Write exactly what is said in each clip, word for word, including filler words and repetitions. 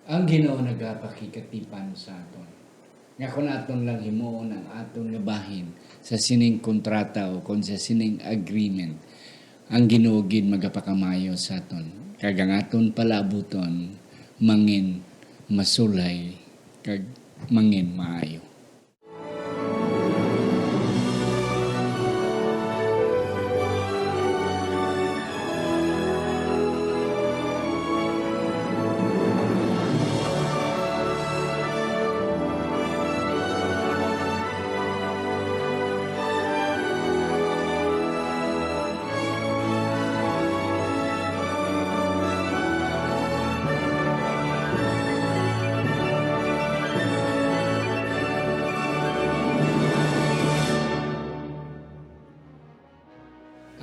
Ang Ginoo nagapakikatipan sa aton, nga kon aton lang himuon ang aton nga bahin sa sining kontrata o kon sa sining agreement, ang Ginoo gid magapakamayo sa aton, kag ang aton palaabuton mangin masulay kag mangin maayo.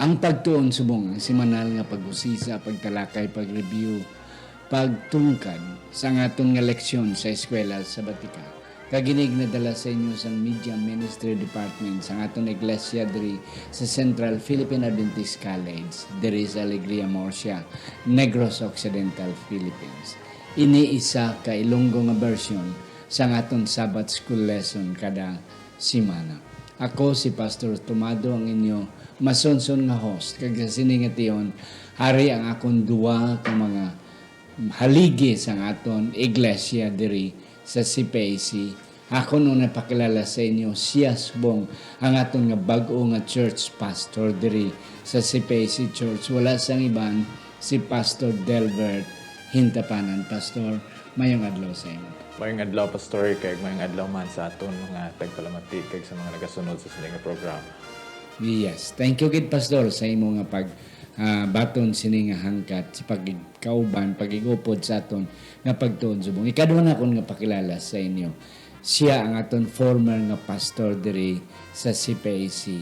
Ang pagtuon subong ang semanal nga pag-usisa, pagtalakay, pag-review, pagtungkad sa aton nga leksyon sa eskwela sabatika. Kag ini nadala sa inyo sang Media Ministry Department sang aton iglesia diri sa Central Philippine Adventist College, diri sa Alegria Murcia, Negros Occidental, Philippines. Ini isa ka Ilonggo nga version sang aton Sabbath School lesson kada semana. Ako si Pastor Tomado, ang inyo masunson nga host, kag sa sini nga tion, hari ang akon duwa ka mga haligi sang aton iglesia diri sa C P A C. Akon una pakilala sa inyo, siya subong ang aton nga bag-o nga church pastor diri sa C P A C Church. Wala sang iban, si Pastor Delbert Hintapanan. Pastor, mayong adlaw sa imo. Mayong adlaw, Pastor, kag mayong adlaw man sa aton mga tagpalamati kag sa mga nagasunod sa sini nga programa. Yes. Thank you gid, Pastor, sa imo nga pag, ah, baton sini nga hangkat sa pagkauban, pag-igupod sa aton nga pagtuon subong. Ikadua nakon nga pakilala sa inyo. Siya ang aton former nga pastor diri sa C P A C.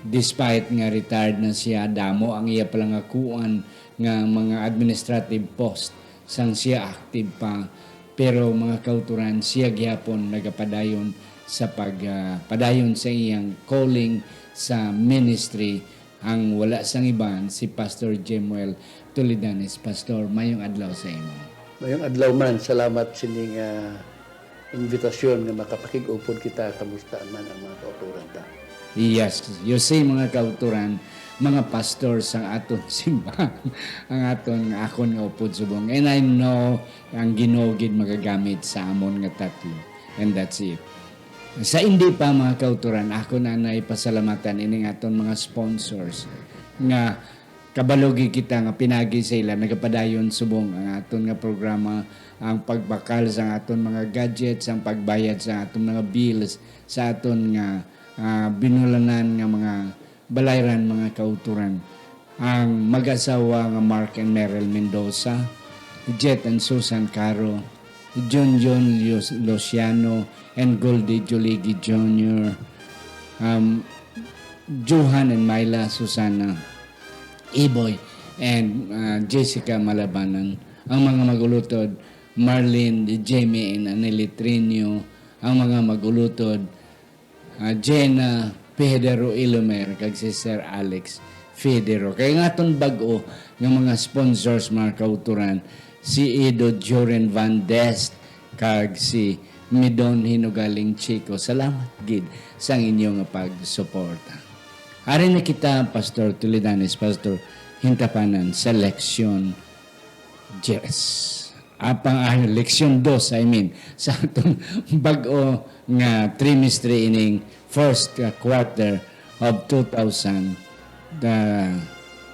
Despite nga retired na siya, damo ang iya palangakuan nga mga administrative post sang siya active pa. Pero, mga kauturan, siya gihapon nagapadayon sa pag, ah, padayon sa iyang calling sa ministry, ang wala sang iban si Pastor Jemuel Toledanes. Pastor, mayong adlaw sa imo. Mayong adlaw man. Salamat sining, ah, invitasyon nga makapakig-upod kita. Kamusta man ang mga kauturan ta? Yes, you see, mga kauturan, mga pastor sang aton simbahan, ang aton, akon nga upod subong. And I know ang Ginoo gid magagamit sa amon nga tatlo. And that's it. Sa indi pa, mga kauturan, ako na nay pasalamatan ining aton mga sponsors nga kabalo gid kita nga pinagi sa ila nagapadayon subong ang aton nga programa, ang pagbakal sa aton mga gadgets, ang pagbayad sa aton mga bills, sa aton nga, ah, binulanan nga mga balayran, mga kauturan. Ang mag-asawa nga Mark and Meryl Mendoza, Jet and Susan Caro, Junjun Lu-, Luciano and Goldie Juligi Junior, um, Johan and Myla Susana, Iboy and, uh, Jessica Malabanan. Ang mga mag-ulutod, Marlene, Jamie and Aneli Trinio. Ang mga mag-ulutod, ah, Jenna Federo Ilomer kag si Sir Alex Federo. Kay ang aton bag-o nga mga sponsors, mga kauturan, si Edo Joren Van Dest kag si Midon Hinugaling Chico. Salamat gid sang inyo nga pagsuporta. Ari na kita, Pastor Toledanes, Pastor Hintapanan, sa leksyon diyes. Apang, ah, leksyon dos, I mean, sa atong bag-o nga trimestre ining first, uh, quarter of two thousand, uh,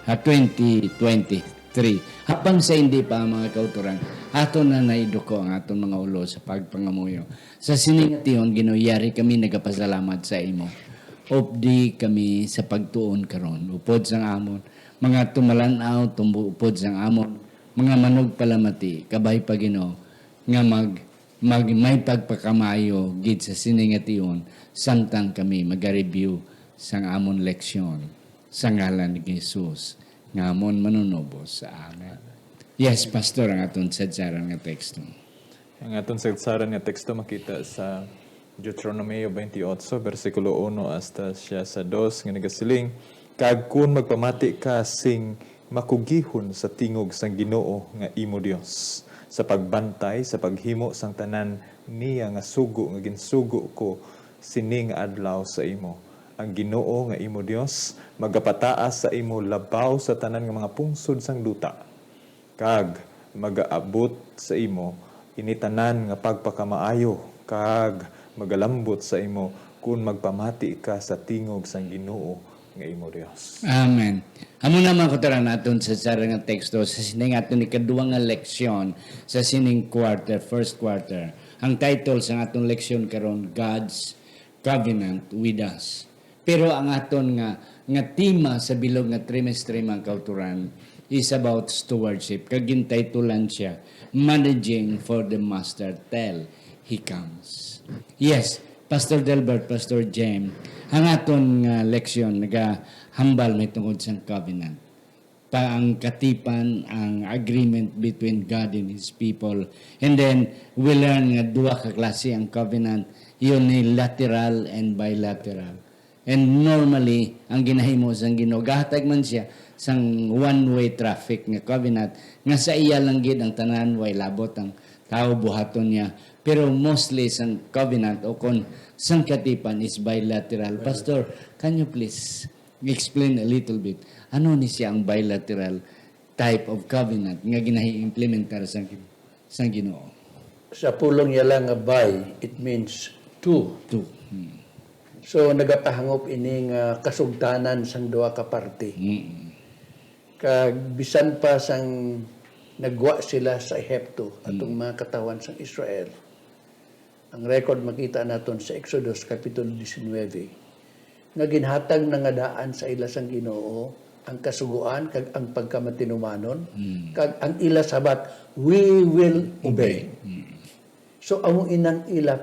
ha, twenty twenty-three. Apang sa indi pa, mga kauturan, aton na naiduko ang aton mga ulo sa pagpangamuyo. Sa sini nga tion, Ginoo, yari kami nagapasalamat sa imo. Updi kami sa pagtuon karon, upod sang amon mga tumalan-aw, tumbo-, upod sang amon mga manugpalamati, kabay pa, Ginoo, nga mag-, mag-, may pagpakamayo gid sa sini nga tion, samtang kami maga-review sang amon leksyon, sa ngalan ni Jesus, nga amon Manunubos. Amen. Yes, Pastor, ang aton sadsaran nga teksto. Ang aton sadsaran nga teksto makita sa Deuteronomio twenty-eight, bersikulo uno hasta siya sa dos, nga nagasiling, "Kag kun magpamati ka sing makugihon sa tingog sang Ginoo nga imo Dios, sa pagbantay sa paghimo sang tanan niya nga sugo nga ginsugo ko sini nga adlaw sa imo. Ang Ginoo nga imo Dios magapataas sa imo labaw sa tanan nga mga pungsod sang duta, kag magaabot sa imo ini tanan nga pagpakamaayo, kag magalambot sa imo kon magpamati ka sa tingog sang Ginoo nga imo Dios. Amen. Amo na, mga kautoran, aton sa sara nga teksto sa sining aton ikaduha nga leksyon sa sining quarter, first quarter. Ang title sa aton leksyon karon, God's Covenant with Us. Pero ang aton nga, nga tema sa bilog nga trimestre, mga kautoran, is about stewardship. Kag gintitulan siya, Managing for the Master Till He Comes. Yes, Pastor Delbert, Pastor Jem, ang aton nga leksyon nagahambal may tungod sang covenant. Pa ang katipan, ang agreement between God and His people. And then, we learn nga duha ka klase ang covenant, unilateral and bilateral. And normally, ang ginahimo sang Ginoo, gahatag man siya sang one-way traffic nga covenant, nga sa iya lang gid ang tanan, way labot ang tawo buhaton niya. Pero mostly sang covenant o kon sang katipan is bilateral. Pastor, can you please explain a little bit? Ano ni siya ang bilateral type of covenant nga ginahi-implementar sang, sang Ginoo? Sa pulong niya lang nga bi, it means two. Two. Hmm. So, nagapahangop ini nga kasugtanan sang duha ka parti. Mm. Kag bisan pa sang nagwa sila sa Ehipto, atong Mm. mga katawhan sang Israel, ang record makita naton sa Exodus Kapitulo diecinuebe, nga ginhatag na nga daan sa ila sang Ginoo ang kasugoan kag ang pagkamatinumanon, Mm. kag ang ila sabat, "We will obey." Obey. Mm. So, amo inang ila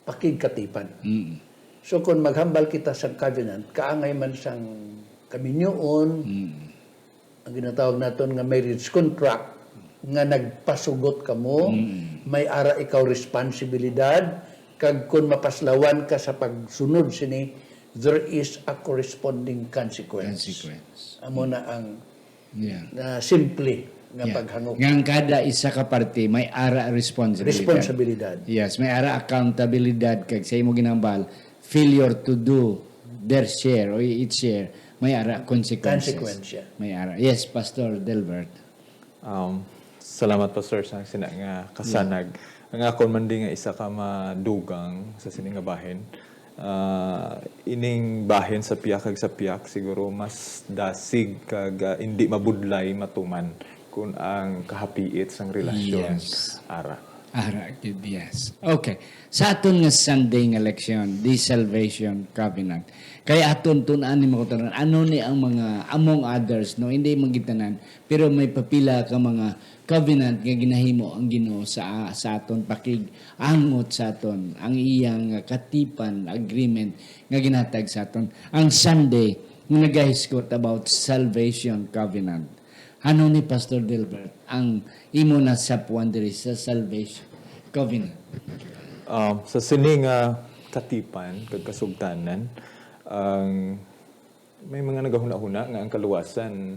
pakigkatipan. Mm. So, kung maghambal kita sa covenant, kaangay man sang kaminyoon, Mm. ang ginatawag naton nga marriage contract, nga nagpasugot kamo, Mm. may ara ikaw responsibilidad, kag kung mapaslawan ka sa pagsunod sini, there is a corresponding consequence. Consequence. Amo na ang Yeah. na simple nga Yeah. paghangop. Nga ang kada isa ka parte may ara responsibilidad. Responsibilidad. Yes, may ara accountabilidad kag sa imo ginambal, failure to do their share or its share, may ara consequences. Consequence, yeah. May ara. Yes, Pastor Delbert. Um, salamat, Pastor, sa sina nga kasanag. Yeah. Ang akon man di nga isa ka madugang sa sini nga bahin. Ah, ining bahin sa piyak kag sa piyak, siguro mas dasig kag, ah, indi mabudlay matuman kun ang kahapiit sang relasyon Yes. ara. Ara gid, yes. Okay. Sa aton nga Sunday nga leksyon, the Salvation Covenant. Kay aton tun-an ni mga kautoran, ano ni ang mga, among others, no? Hindi man gid tanan, pero may papila ka mga covenant nga ginahimo ang Ginoo sa, sa aton pakig-angot sa aton, ang iyang katipan, agreement nga ginhatag sa aton. Ang Sunday, nga nagahisgot about salvation covenant. Ano ni Pastor Delbert ang imo nasapuan diri sa salvation covenant? Um, sa sini nga katipan kag kasugtanan, ang may mga nagahuna-huna nga ang kaluwasan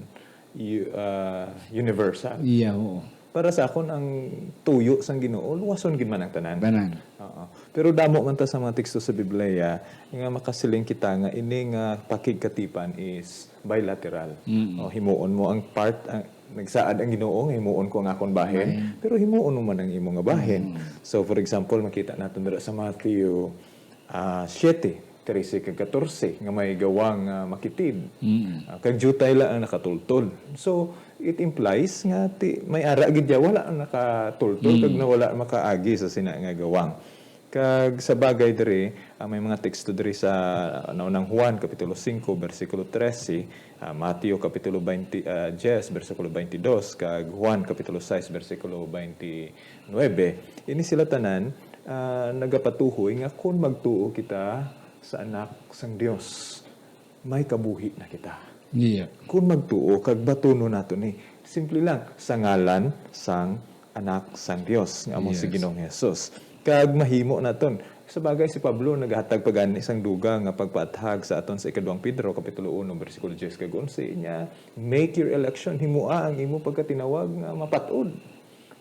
u-, ah, universal. Yeah, oo. Para sa akon, ang tuyo sang Ginoo, luwason gid man ang tanan. Tanan. Oo. Pero damo man ta sa mga teksto sa Biblia nga makasiling kita nga ini nga pakigkatipan is bilateral. Mm. O, himuon mo ang part, ang, nagsaad ang Ginoo nga himuon ko ang akon bahin, Bahin. pero himuon mo man ang imo nga bahin. Mm. So, for example, makita naton dira sa Matthew, ah, siete, trese kag katorse, nga may gawang, ah, makitid. Mm. Ah, kag diutay lang ang nakatultol. So, it implies nga ti-, may ara gid ya wala ang nakatultol, kag Mm. na wala makaagi sa sina nga gawang. Kag sa bagay diri, ah, may mga teksto diri sa naunang Juan, Kapitulo singko, bersikulo trese, ah, Mateo, Kapitulo twenty, ah, diyes, bersikulo twenty dos, kag Juan, Kapitulo sais, bersikulo twenty nuebe. Ini sila tanan, ah, nagapatuhoy nga kon magtuo kita sa Anak sang Dios, may kabuhi na kita. Yeah. Kon magtuo kag batunon nato ni, simple lang, sa ngalan sang Anak sang Dios, nga amo si Yes. Ginoong Jesus. Kag mahimo naton. Sa bagay, si Pablo naghatag pa gani sang dugang nga pagpaathag sa aton sa ikaduhang Pedro, Kapitulo uno, bersikulo diyes kag onse, niya, "Make your election, himoa ang imo pagkatinawag nga mapat-od."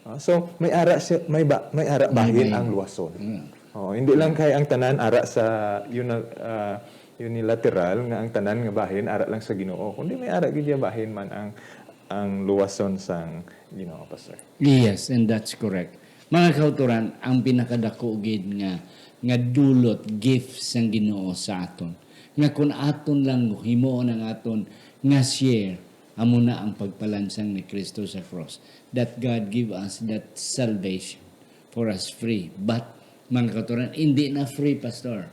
Ah, so may ara siya, may ba, may ara May bahin bahin. ang luwason. Mm. Oh, hindi lang kay ang tanan ara sa uni-, ah, unilateral nga ang tanan nga bahin ara lang sa Ginoo, kundi may ara gid niya bahin man ang ang luwason sang Ginoo, Pastor. Yes, and that's correct. Mga kautoran, ang pinakadako gid nga nga dulot, gift sang Ginoo sa aton, nga kun aton lang himuon ang aton nga share, amo na ang pagpalansang ni Kristo sa cross, that God give us that salvation for us free. But, mga kautoran, hindi na free, Pastor.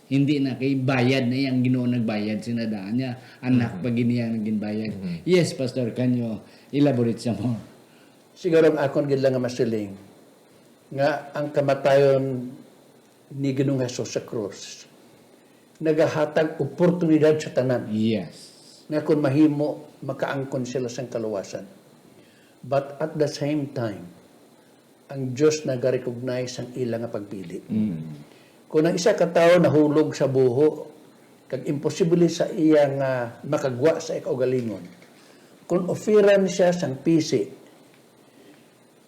Hindi na kay bayad na yang Ginoo nagbayad, sinadaan niya, anak pa gid niya ang ginbayad. Yes, Pastor, can you elaborate some more? Siguro ang akon gid lang nga masiling nga ang kamatayon ni Ginoong Jesus sa krus nagahatag oportunidad sa tanan Yes. nga kung mahimo makaangkon sila sang kaluwasan. But at the same time, ang Dios nagarecognize sang ila nga pagpili. Kung ang isa ka tawo nahulog sa buho kag imposible sa iya nga makagwa sa kaugalingon, kung oferan siya sang pisi,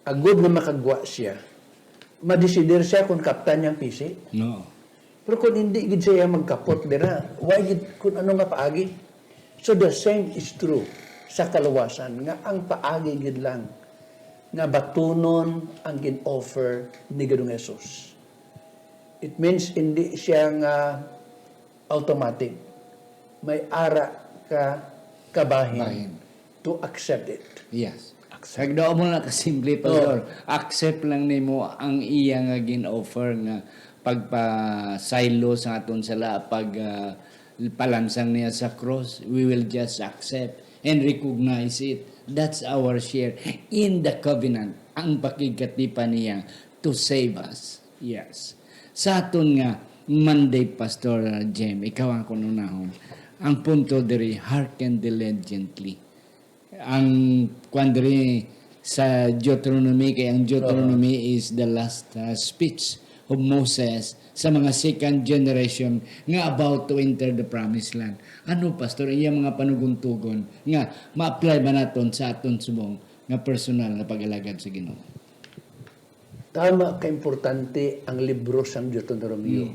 agod nga makagwa siya, madesider siya kung kaptan niya ang pisi. No. Pero kung hindi gid siya magkapot dira, why gid kung ano nga paagi? So the same is true sa kaluwasan, nga ang paagi gid lang nga batunon ang gin-offer ni Ginoong Jesus. It means hindi siya nga automatic. May ara ka kabahin Bahin. To accept it. Yes. Kag daw mo na kasimple, Pastor. Accept lang nimo ang iya nga gin-offer nga pagpasaylo sa aton sala, pag ah, palansang niya sa cross. We will just accept and recognize it. That's our share in the covenant. Ang pakigkatipan niya to save us. Yes. Sa aton nga Monday, Pastor ah, Jem, ikaw ang kununahon. Ang punto diri, hearken diligently. Ang kwan diri sa Deuteronomy, kay ang Deuteronomy is the last uh, speech of Moses sa mga second generation nga about to enter the promised land. Ano, Pastor, iya mga panugon-tugon nga ma-apply ba naton sa aton subong nga personal nga pag-alagad sa Ginoo? Tama ka importante ang libro sang Deuteronomio.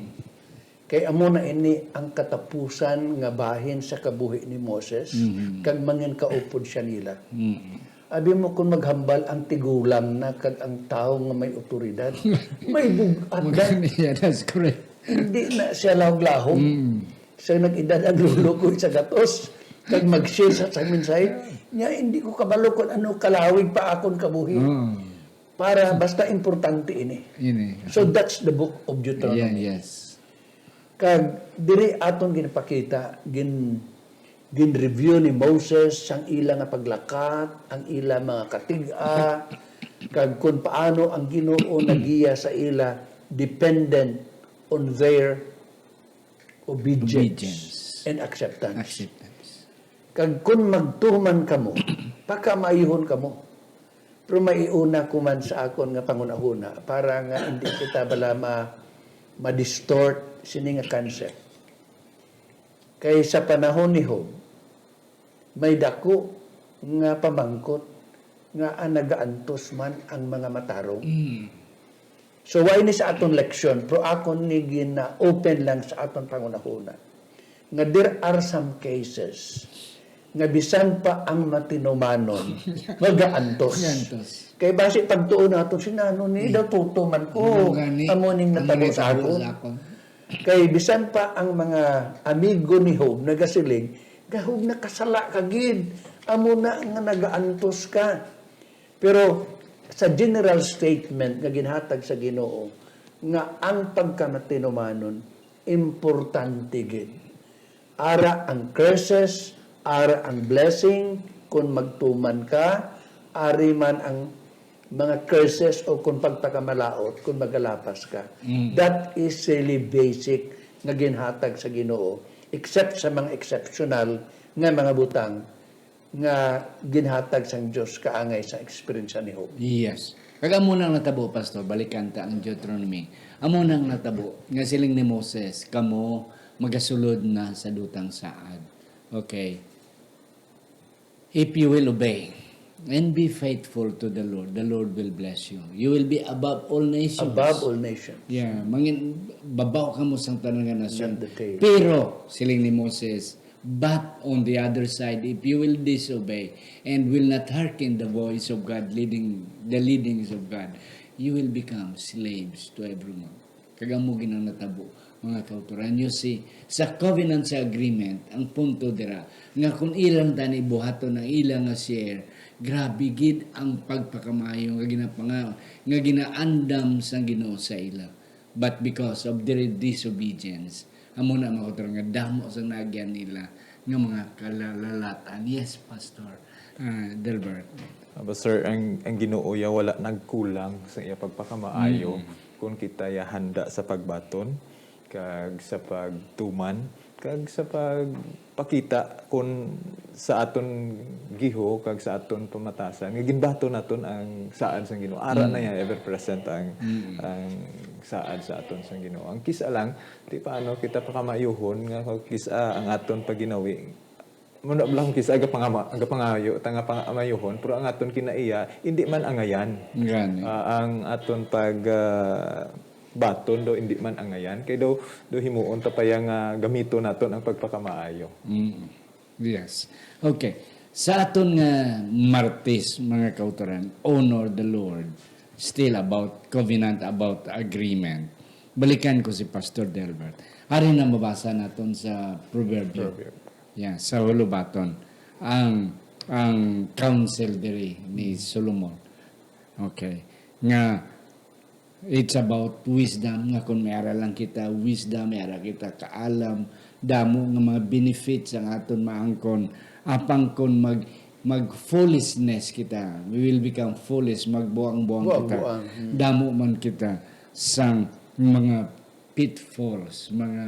Kay amo na ini ang katapusan nga bahin sa kabuhi ni Moses, kag mangin kaupod siya nila. Abi mo kung maghambal ang tigulang na kag ang tawo nga may otoridad, may bug-at na. Yeah, that's correct. Hindi na siya lahog-lahog. Sa nag-edad ang lolo ko sa gatos, kag mag-share sa sang mensahe, niya hindi ko kabalo kung ano kalawig pa akon kabuhi. Mm. Para basta importante ini. Ini. So that's the book of Yeah, Deuteronomy. Yes. Kag diri aton ginapakita, gin gin-review ni Moses ang ila nga paglakat, ang ila mga katig-a, kag kung paano ang Ginoo nagiya sa ila dependent on their obedience, Obedience. And acceptance. Acceptance. Kag kun magtuman kamo, pakamaayuhon kamo. Pero maiuna ko man sa akon nga panghunahuna para nga hindi kita bala ma ma-distort sini nga concept. Kay sa panahon ni Job, may dako nga pamangkot nga ang nagaantos man ang mga matarong. So, wa ini sa aton leksyon, pero akon ni gina-open lang sa aton panghunahuna nga there are some cases nga bisan pa ang matinumanon magaantos. Magaantos. Kay basi pagtuon naton si nano ni daw tuto man ko. Amo gani. Amo ning Amo natabo ning sa natabo akon. Sa akon. Kay bisan pa ang mga amigo ni Job nagasiling, "Ga Job, nakasala ka gid. Amo na nga nagaantos ka." Pero sa general statement nga ginhatag sa Ginoo nga ang pagkamatinumanon importante gid. Ara ang curses, ara ang blessing, kung magtuman ka, ari man ang mga curses o kung pagpakamalaot, kung magalapas ka. That is really basic nga ginhatag sa Ginoo, except sa mga exceptional nga mga butang nga ginhatag sang Dios kaangay sa eksperyensya ni Job. Yes. Kag amo nang natabo, Pastor, balikan ta ang Deuteronomy. Amo nang natabo nga siling ni Moses, "Kamo magasulod na sa dutang saad." Okay. If you will obey, And be faithful to the Lord. The Lord will bless you. You will be above all nations. Above all nations. Yeah, mangin babaw ka mo sang tanan nga nasyon. Not the tail. Pero siling ni Moses, but on the other side, if you will disobey and will not hearken the voice of God, leading the leadings of God, you will become slaves to everyone. Kag amo gid ang natabo, mga kautoran. You see, sa covenant, sa agreement, ang punto dira nga kung ilang tani buhaton ang ilang nga share, grabe gid ang pagpakamaayo nga ginapanga nga ginaandam sang Ginoo sa ila. But because of their disobedience, amo na, mga kautoran, nga damo sang naagyan nila nga mga kalalalatan. Yes, Pastor, ah, Delbert. Ah, Pastor, ang, ang Ginoo ya wala nagkulang sa iya pagpakamaayo kung kita ya handa sa pagbaton, kag sa pagtuman, kag sa pagpakita kun sa aton giho kag sa aton pamatasan nga ginbaton naton ang saad sang Ginoo. Ara na ya, ever present ang ang saad sa aton sang Ginoo. Ang kis-a lang, ti paano kita pakamaayuhon nga kis-a ang aton pagginawi. Muna lang kis-a agapangama, agapangayo ta nga pangamaayuhon, pero ang aton kinaiya indi man angayan. Gani. Ah, ang aton pag ah, baton daw indi man angayan kay daw daw himuon ta pa ya nga gamiton naton ang pagpakamaayo. Mm. Yes. Okay. Sa aton nga Martes, mga kautoran, honor the Lord. Still about covenant, about agreement. Balikan ko si Pastor Delbert. Ari na mabasa naton sa Proverbio. Proverb. Yeah, sa Hulubaton. Ang ang counsel diri ni Solomon. Okay. Nga it's about wisdom, nga kung may ara lang kita wisdom, may ara kita kaalam, damo nga mga benefits ang aton maangkon. Apang kung mag mag foolishness kita, we will become foolish, magbuang-buang kita. Buang-buang, hmm. Damo man kita sang mga pitfalls, mga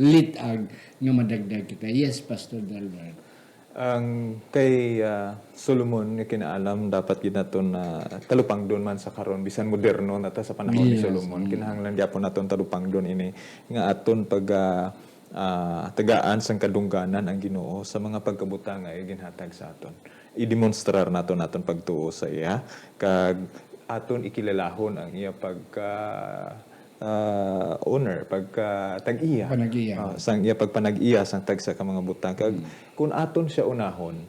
lit-ag nga madagdag kita. Yes, Pastor Delbert. Ang kay ah, Solomon nga kinaalam dapat gid naton na talupangdon man sa karon, bisan moderno na ta sa panahon ni Yes, Solomon. mm. Kinahanglan gyapon naton talupangdon ini nga aton pag ah, ah, tagaan sang kadungganan ang Ginoo sa mga pagkabutang nga iya ginhatag sa aton. I-demonstrar naton aton pagtuo sa iya kag aton ikilalahon ang iya pagka ah, owner, pagka tag-iya. Panag-iya. Ah, sang iya pagpanag-iya sang tagsa ka mga butang. Kag kung aton siya unahon,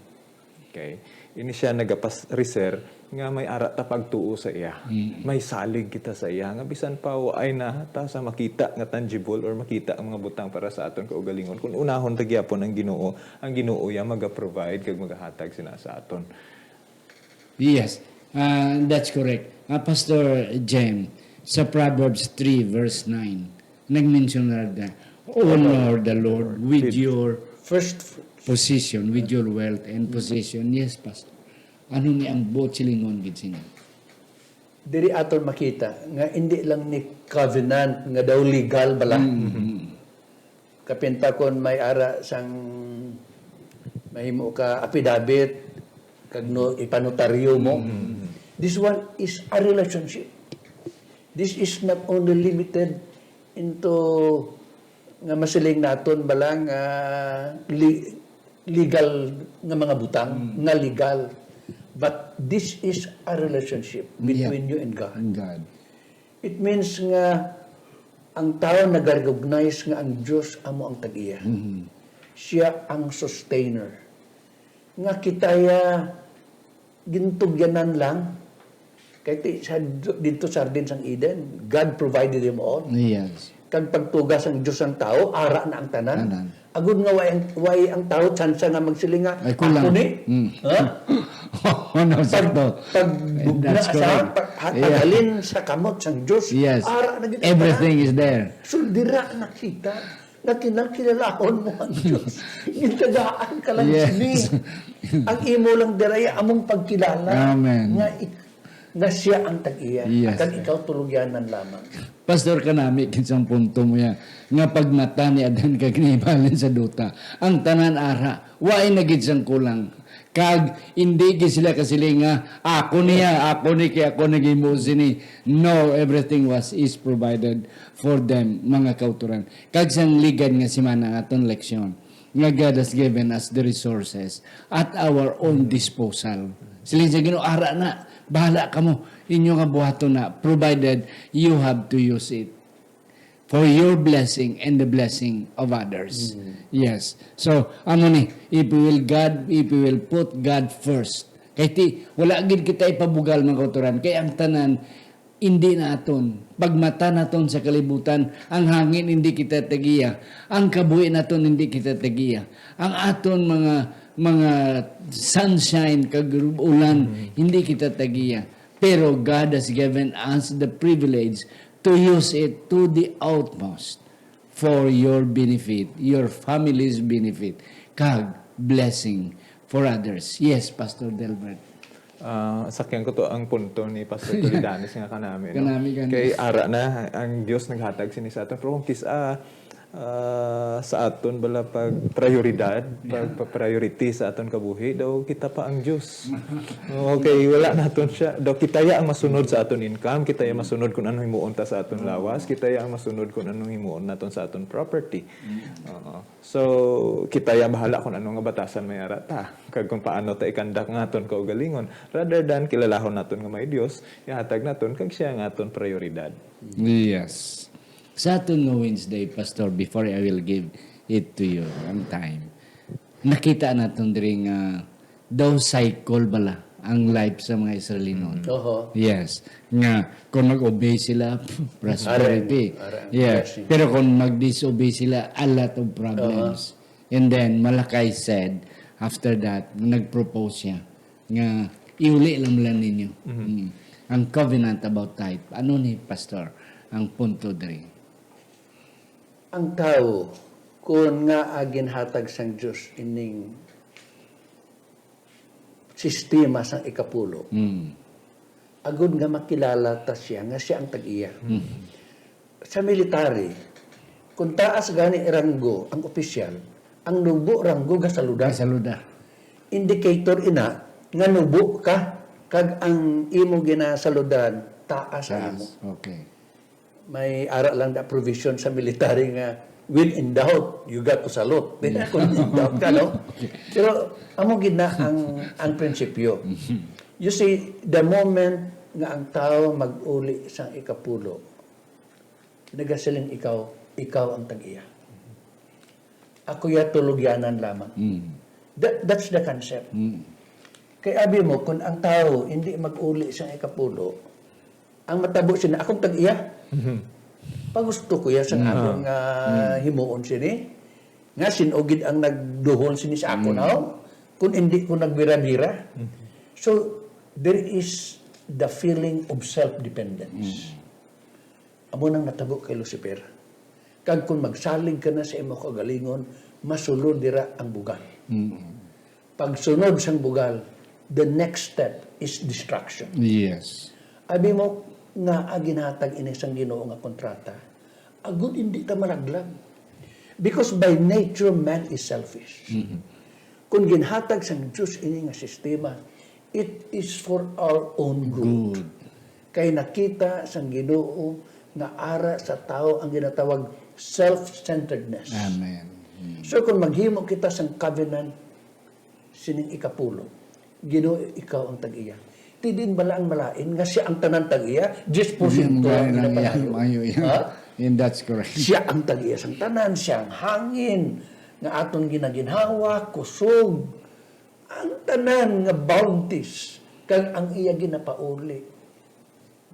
okay, ini siya nagapas-reser nga may ara ta pagtuo sa iya. May salig kita sa iya nga bisan pa waay na ta sa makita nga tangible or makita ang mga butang para sa aton kaugalingon. Kung unahon ta gyapon ang Ginoo, ang Ginoo ya maga-provide kag magahatag sina sa aton. Yes, ah, that's correct. Ah, Pastor Jem, sa Proverbs three verse nine, nagmensionar na, "Honor the Lord with your First, position, with your wealth and position." Yes, Pastor. Ano ni ang buot silingon gid sini? Diri aton makita nga indi lang ni covenant nga daw legal bala. Kapin pa kon may ara sang mahimo ka affidavit kag no, ipanotaryo mo. This one is a relationship. This is not only limited into nga masiling naton bala nga li- legal nga mga butang nga legal, but this is a relationship between you and God. And God. It means nga ang tawo nag-recognize nga ang Dios amo ang tag-iya. Siya ang sustainer. Nga kita ya gintugyanan lang. Kay ti, sa, dito sa Hardin sang Eden, God provided him all. Yes. Kag pagtuga sang Dios ang tawo, ara na ang tanan. Tanan. Agud nga way ang, way ang tawo tsansa nga magsiling nga, Ay, kulang. "Ako ni." Mm. Ha? Ano, sakto. Pag bugna That's sa correct. paghatalin sa kamot sang Dios, Yes. ara na gid ang Everything tanan. Is there. So, dira nakita nga kinalkilalahon mo ang Dios. Gintagaan ka lang Yes. sini. Ang imo lang dira ay among pagkilala Amen. nga i- nga siya ang tag-iya. Yes. Kag ikaw tulugyanan lamang. Pastor, kanami kinsang punto mo ya, nga pagmata ni Adan kag ni Eva halin sa duta, ang tanan ara, waay na gid sang kulang. Kag hindi gid sila kasiling nga, "Ako niya, ako ni, kay ako naghimo sini." No, everything was is provided for them, mga kauturan. Kag sang ligad nga semana ang aton leksyon, nga God has given us the resources at our own disposal. Siling sa Ginoo, "Ara na, bahala kamo, inyo nga buhaton na, provided you have to use it for your blessing and the blessing of others." Yes. So, amo ni, if we will God, if we will put God first. Kay ti, wala gid kita ipabugal, mga kautoran. Kay ang tanan, hindi na aton. Pagmata naton sa kalibutan, ang hangin hindi kita tagiya. Ang kabuhi naton hindi kita tagiya. Ang aton mga, mga sunshine kag ulan, hindi kita tagiya. Pero God has given us the privilege to use it to the utmost for your benefit, your family's benefit, kag blessing for others. Yes, Pastor Delbert. Ah, sakyan ko to ang punto ni Pastor Toledanes nga kanami, no? Kanami, kanami. Kay ara na ang Dios naghatag sini sa aton, pero kung kis-a, ah, sa aton bala pag prioridad, pag pa-priority sa aton kabuhi, daw kita pa ang Dios. Okay, wala naton siya. Daw kita ya ang masunod sa aton income, kita ya masunod kung anong himuon ta sa aton lawas, kita ya ang masunod kung anong himuon naton sa aton property. Oo. So, kita ya bahala kung ano nga batasan may ara ta, kag kung paano ta ikandak nga aton kaugalingon, rather than kilalahon naton nga may Dios, ihatag naton kag siya nga aton prioridad. Yes. Sa aton nga Wednesday, Pastor, before I will give it to you, ang time, nakita naton diri nga daw cycle bala ang life sa mga Israelinon. Oho. Yes. Nga, kung mag-obey sila, prosperity. Aran, aran, Yeah. blessing. Pero kung mag-disobey sila, a lot of problems. And then, Malachi said, after that, nag-propose siya nga iuli lang lang ninyo. Mm. Ang covenant about tithe. Ano ni, Pastor, ang punto diri? Ang tawo, kung nga ginhatag sang Dios ining sistema sang ikapulo, Mm. agud nga makilala ta siya nga siya ang tag-iya. Sa military, kung taas gani ranggo ang opisyal, ang nubo ranggo gasaludan. Saluda. Indicator ina nga nubo ka kag ang imo ginasaludan taas sa imo. Okay. May ara lang na provision sa military nga, "When in doubt, you got to salute." Di na kung in doubt ka, no? Pero amo gid na ang, ang prinsipyo. You see, the moment nga ang tao mag-uli sang ikapulo, nagasiling ikaw, ikaw ang tag-iya. Ako ya tulogyanan lamang. Mm. That, that's the concept. Mm. Kay abi mo, kung ang tao hindi mag-uli sang ikapulo, ang matabo sina, "Akong tag-iya. Pagusto ko ya sang Mm. akon nga himuon sini. Nga sin-o gid ang nagduhol sini sa akon, Mm. haw? Kung hindi ko nagbira-bira." So, there is the feeling of self-dependence. Amo nang natabo kay Lucifer. Kag kung magsalig ka na sa imo kaugalingon, masulod dira ang bugal. Mm. Pagsunod sang bugal, the next step is destruction. Yes. Abi mo nga ginhatag ini sang Ginoo nga kontrata, agud hindi ta malaglag. Because by nature, man is selfish. Kung ginhatag sang Dios ini nga sistema, it is for our own good. Good. Kay nakita sang Ginoo nga ara sa tawo ang ginatawag self-centeredness. Amen. Mm. So kung maghimo kita sang covenant sining ikapulo, Ginoo, ikaw ang tag-iya. Ti diin bala ang malain nga siya ang tanan tag-iya, diyes porsyento Hindi, ang mga ginapalayo. ilang, mga ilang. Ha? And that's correct. Siya ang tag-iya sang tanan, siya ang hangin nga aton ginaginhawa, kusog, ang tanan nga bounties, kag ang iya ginapauli.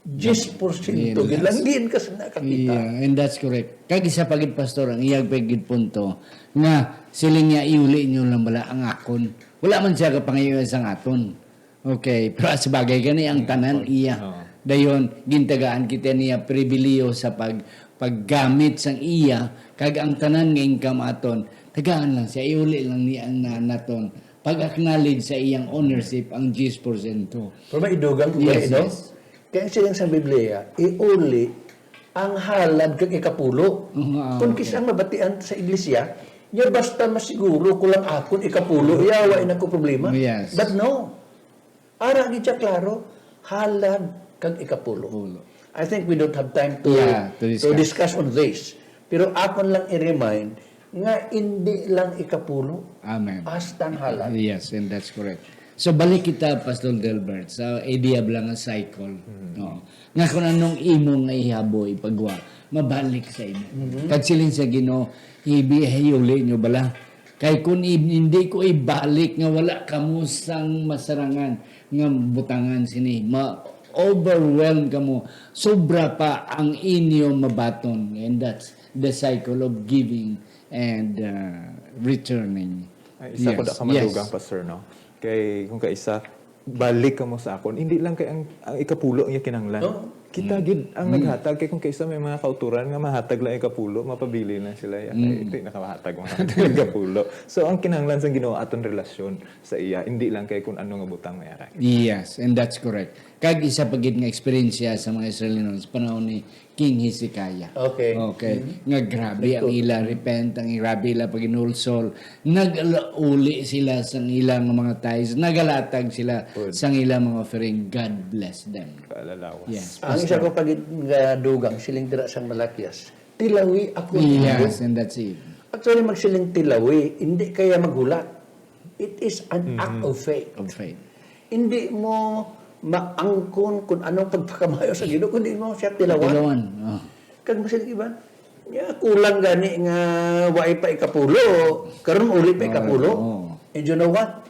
Diyes porsyento Yes. gid lang, diin ka sa nakakita. Yeah, and that's correct. Kag isa pa gid, Pastor, ang iyag pa gid punto nga siling niya, "Iuli niyo lang bala ang akon." Wala man siya kapangayo sang aton. Okay, pero sa bagay gani ang tanan iya. Oo. Dayon, gintagaan kita niya pribiliyo sa pag paggamit sang iya, kag ang tanan nga income aton, tagaan lang siya, iuli lang niya ang na- naton. Pag-acknowledge sa iyang ownership ang diyes porsyento. Pero may idugang ko Yes, gani, no? Yes. Kaya ang siling sa Biblia, iuli ang halad kag ikapulo. Mhm, ah, Kung okay. Kis-a ang mabatian sa iglesia, niya basta masiguro ko lang akon ikapulo, yawa, ina ko problema. Yes. But no. Ara gid siya klaro, halad kag ikapulo. Pulo. I think we don't have time to, Yeah, to to discuss. discuss on this. Pero akon lang i-remind nga hindi lang ikapulo, Amen. hasta ang halad. Yes, and that's correct. So, balik kita, Pastor Delbert, sa idea bala nga cycle. No? Nga kung anong imo nga ihabo, ipagwa, mabalik sa imo. Kag siling sa Ginoo, ibi-, hiuli nyo bala. Kay kung i-, hindi ko ibalik nga wala kamo sang masarangan nga butangan sini, ma-overwhelm kamo, sobra pa ang inyo mabaton. And that's the cycle of giving and, uh, returning. Ay, isa ko Yes, da ka yes. madugang, Pastor, no? Kay kung kaisa, balik kamo sa akon. Hindi lang kay ang, ang ikapulo ang iya kinahanglan. No. Kita Mm. gid ang Mm. naghatag. Kay kung kaisa may mga kauturan nga mahatag lang ikapulo, mapabilin lang sila. Ya, Mm. "Ay, di nakahatag mo ikapulo." So, ang kinahanglan sa Ginoo aton relasyon sa iya, hindi lang kay kung ano nga butang may ara. Yes, and that's correct. Kag isa pa gid nga eksperyensya sa mga Israelinos sa panahon ni King Hezekiah. Okay. Okay. Mm. Nga grabe ang Nagtu- ila repent, ang grabe ila paginulsol. Nag-uli sila sang ilang mga tithes, nagalatag sila Good. sang ilang mga offering. God bless them. Kalalawas. Yes, Ang isa Pastor. ko pa gid nga dugang, siling dira sang Malakias, "Tilawi ako ninyo." Yes, and that's it. Actually, magsiling tilawi, hindi kaya maghulat. It is an Mm-hmm. act of faith. Of faith. Hindi mo maangkon kung anong pagpakamayo sa Ginoo, kundi mo siya tilawan. Tilawan, oh. Kag masiling iban, "Ya, kulang gani nga waay pa ikapulo, karon uli pa Oh, ikapulo." oh. And you know what?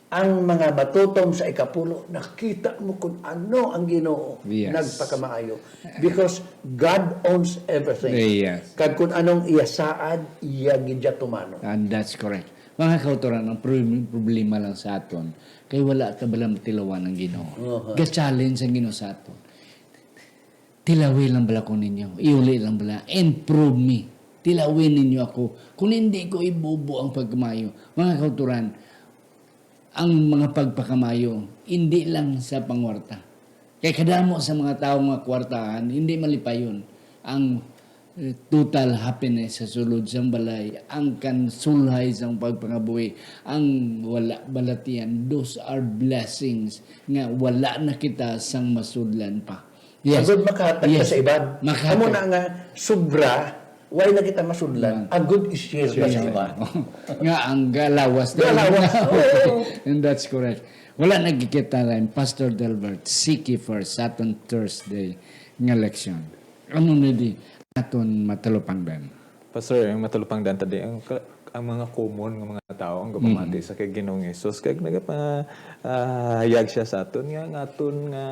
Ang mga matutom sa ikapulo, nakita mo kung ano ang Ginoo Yes. nagpakamaayo. Because God owns everything. Yes. Kag kung anong iya saad, iya gid siya tumano. And that's correct. Mga kautoran, ang pro-, problema lang sa aton, kay wala ta bala matilawan ang Ginoo. Uh-huh. Ga-challenge ang Ginoo sa aton. "Tilawi lang bala ko ninyo, iuli lang bala, and prove me. Tilawi ninyo ako, kung hindi ko ibubo ang pagkamayo." Mga kautoran, ang mga pagpakamayo, hindi lang sa pangwarta. Kay kadamo sa mga tawo nga kwartahan, hindi malipayon ang, eh, total happiness sa sulod sang balay, ang kansulhay sang pagpangabuhi, ang wala balatian. Those are blessings nga wala na kita sang masudlan pa. Yes. Agud makahatag ka Yes. sa iban. Makahatag. Amo na nga, sobra, wala na kita masudlan. Mm. Agud i-share na sa Share. iban. Nga ang galawas na Galawas. Oo. And that's correct. Wala nagkikita rin, Pastor Delbert, seek ye first, sa aton Thursday nga leksyon. Ano na di aton matalupangdan? Pastor, ang matalupangdan ta di, ang ka-, ang mga common nga mga tawo ang gapamati Mm. sa kay Ginoong Hesus, kag nagapa-, ah, hayag siya sa aton nga, nga aton nga,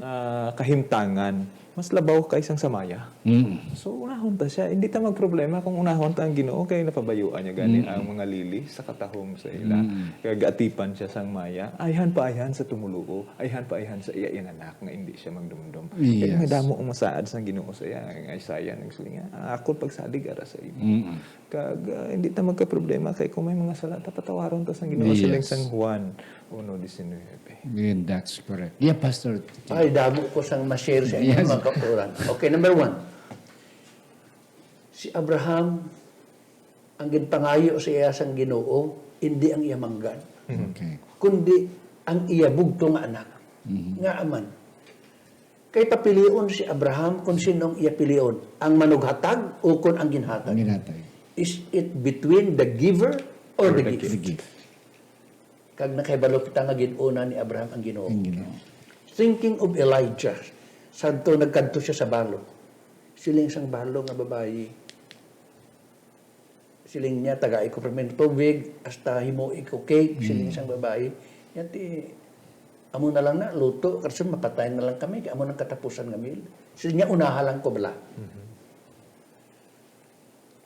ah, kahimtangan mas labaw kaysang sa maya. Mm. So, unahon ta siya. Hindi ta magproblema kung unahon ta ang Ginoo, kay napabayuan niya gani Mm. ang mga lili sa katahom sa ila. Mm. Kag atipan siya sang maya, ayhan pa ayhan sa tumuluo, ayhan pa ayhan sa iya, iya nga anak nga hindi siya magdumdom. Kay Yes. madamo ang masaad sang Ginoo sa iya. Ang Isaiah nagsiling nga, "Ang akon pagsalig ara sa imo." Mm. Kag, ah, hindi ta magkaproblema kay kung may mga sala ta, patawaron ta sang Ginoo, Yes. siling sang Juan uno diecinueve. And that's correct. Yeah, Pastor. Ay, damo ko sang ma-share sa inyo, Yes. mga kautoran. Okay, number one. Si Abraham, ang ginpangayo sa iya sang Ginoo, hindi ang iya manggad, Okay. kundi ang iya bugtong nga anak. Mhm. Ngaa man? Kay papilion si Abraham kung sino ang iya pilion, ang manughatag o kung ang ginhatag. Ang ginhatag. Is it between the giver or Or the the gift? The gift. Kag nakahibalo kita nga gin-una ni Abraham ang Ginoo. Ang Ginoo. Thinking of Elijah, sadto nagkadto siya sa balo. Siling sang balo nga babayi, siling niya, "Tagai ko primero tubig, hasta himui ko cake," siling Mm. sang babayi. Niya, ti, "Amo na lang na, luto, karson mapatay na lang kami, kay amo nang katapusan nga meal." Siling niya, "Unaha lang ko bala." Mhm.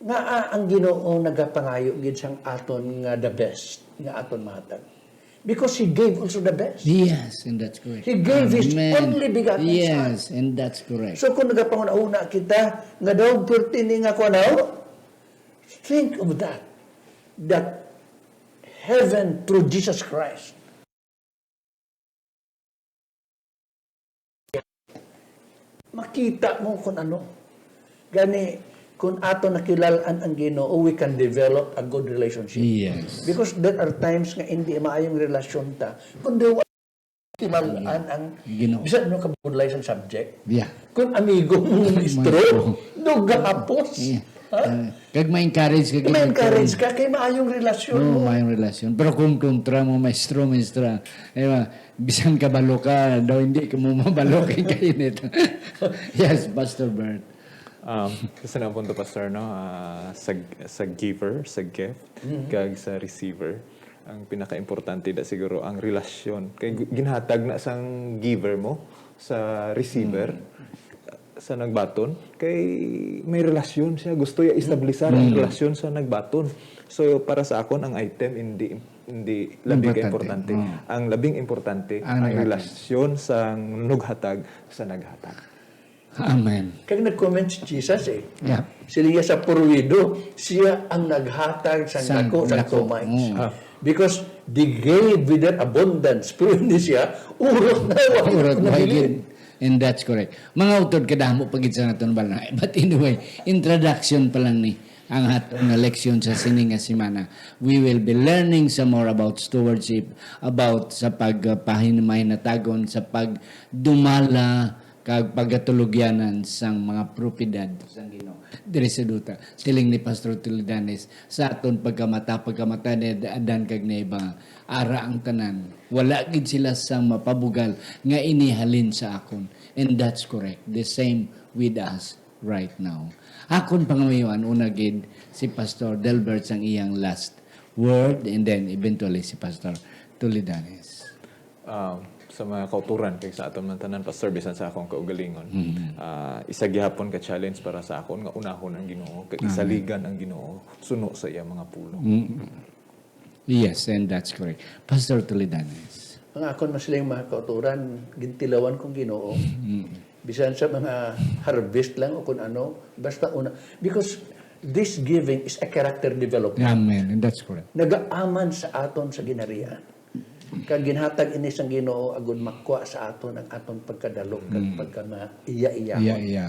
Ngaa ang Ginoo nagapangayo gid sang aton nga the best nga aton mahatag? Because He gave also the best. Yes, and that's correct. He gave His Amen. only begotten Yes, Son. and that's correct. So kung nagapanghunahuna kita nga daw perti ni nga kuan, think of that. That heaven through Jesus Christ Makita mo kung ano. Gani, kung ato nakilal-an ang Ginoo, we can develop a good relationship. Yes. Because there are times nga hindi maayong relasyon ta, kung di wa kimal-an ang Ginoo. Bisan ano kabudlay sang subject. Yeah. Kung amigo mo Amigo. Ministro, do gahapos. Yeah. Ha? Ah, kag ma-encourage ka gid. Ma-encourage ka kay maayong relasyon No, mo. Maayong relasyon. Pero kung kontra mo, maestro, maestra, eh, ma- bisan kabalo ka, daw hindi ka mo mabalo kay kainit. Yes, Pastor Bert. Um, kasi na punto, Pastor, no? Ah, sa, sa giver, sa gift, kag sa receiver, ang pinaka-importante da siguro ang relasyon. Kay gu- ginhatag na sang giver mo sa receiver, sa nagbaton, kay may relasyon siya. Gusto niya establisar ang relasyon sa nagbaton. So, para sa akon, ang item hindi hindi labi ka Importante. Importante. Mm. Ang labing importante, Ang ang, naghatag. Relasyon sang naghatag sa naghatag. Amen. Kag nag-comment si Jesus eh. Yeah. Sila sa purwido, siya ang naghatag sa Sang dako sa dako. Tumites. Mm. Ah. Because they gave with their abundance. Pero hindi siya, urot na, Urot na ba bili. Gid? And that's correct. Mga utod, kadamo pa gid sa naton balay. But anyway, introduction pa lang ni ang aton nga leksyon sa sini nga semana. We will be learning some more about stewardship, about sa pagpahinumay natagon, sa pagdumala kag pagatulugyanan sang mga propiedad sang Ginoo. Diri sa duta, siling ni Pastor Tulidanes, sa aton pagkamata, pagkamata ni Adan kag ni Eva, ara ang tanan. Wala gid sila sang mapabugal nga ini halin sa akon. And that's correct. The same with us right now. Akon pangamuyoan, una gid si Pastor Delbert sang iyang last word, and then eventually si Pastor Tulidanes. Ah, sa mga kauturan, kay sa aton man tanan, Pastor, bisan sa akong kaugalingon, ah, isa gihapon ka challenge para sa akon nga unahon ang Ginoo, kag isaligan ang Ginoo, suno sa iya mga pulong. Mm. Yes, and that's correct. Pastor Tulidanes. Ang akon masiling mga kauturan, gintilawan kong Ginoo. Bisan sa mga harvest lang o kung ano, basta una. Because this giving is a character development. Amen, and that's correct. Nagaaman sa aton sa ginharian. Kag ginhatag ini sang Ginoo agud makuha sa aton ang aton pagkadalo kag pagkamaiya-iya. Iya, iya.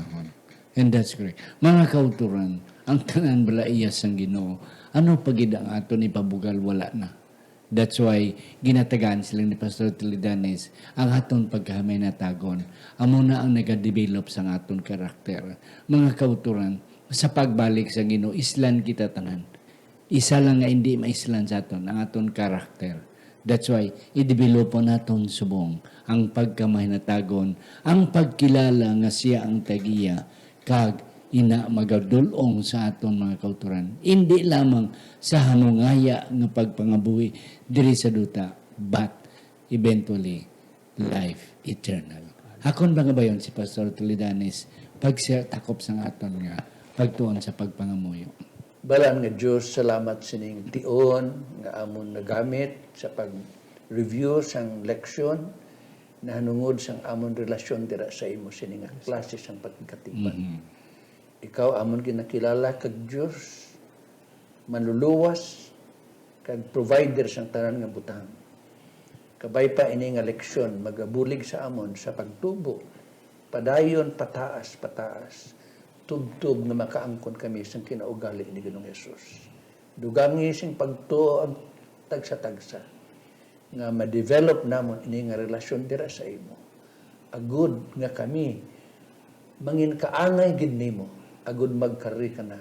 And that's correct. Mga kauturan, ang tanan bala iya sang Ginoo. Ano pa gid ang aton ipabugal, wala na. That's why ginatagaan sila ni Pastor Tilidanes ang aton pagkahamay natagon. Amo na ang nagadevelop sang aton karakter. Mga kauturan, sa pagbalik sa Ginoo, islan kita tanan. Isa lang nga hindi maislan sa aton, ang aton karakter. That's why, idevelopo naton subong ang pagkamahinatagon, ang pagkilala nga siya ang tagiya, kag ina magadul-ong sa aton mga kauturan, hindi lamang sa hanungaya nga pagpangabuhi diri sa duta, but eventually, life eternal. Akon pangabayon si Pastor Tulidanes, pagsiya takop sang aton nga pagtuon sa pagpangamuyo. Balaan nga Dios, salamat sining tion nga amon nagamit sa pag-review sang leksyon nahanungod sang amon relasyon dira sa imo sini nga klase sang pakigkatipan. Ikaw amon ginakilala kag Dios, manluluwas, kag provider sang tanan nga butang. Kabay pa ini nga leksyon magabulig sa amon sa pagtubo, padayon pataas, pataas, tubtob nga makaangkon kami sang kinaugali ni Ginoong Jesus. Dugangi sing pagtuo ang tagsa-tagsa nga ma-develop namon ini nga relasyon dira sa imo, agud nga kami mangin kaangay gid nimo, agud magkari ka na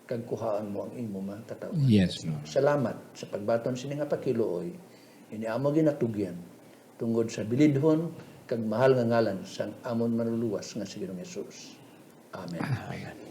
kag kuhaon mo ang imo mga katawhan. Yes, Lord. Salamat sa pagbaton sini nga pakiluoy, ini amo ginatugyan tungod sa bilidhon kag mahal nga ngalan sang amon Manluluwas nga si Ginoong Jesus. Amen. Amen.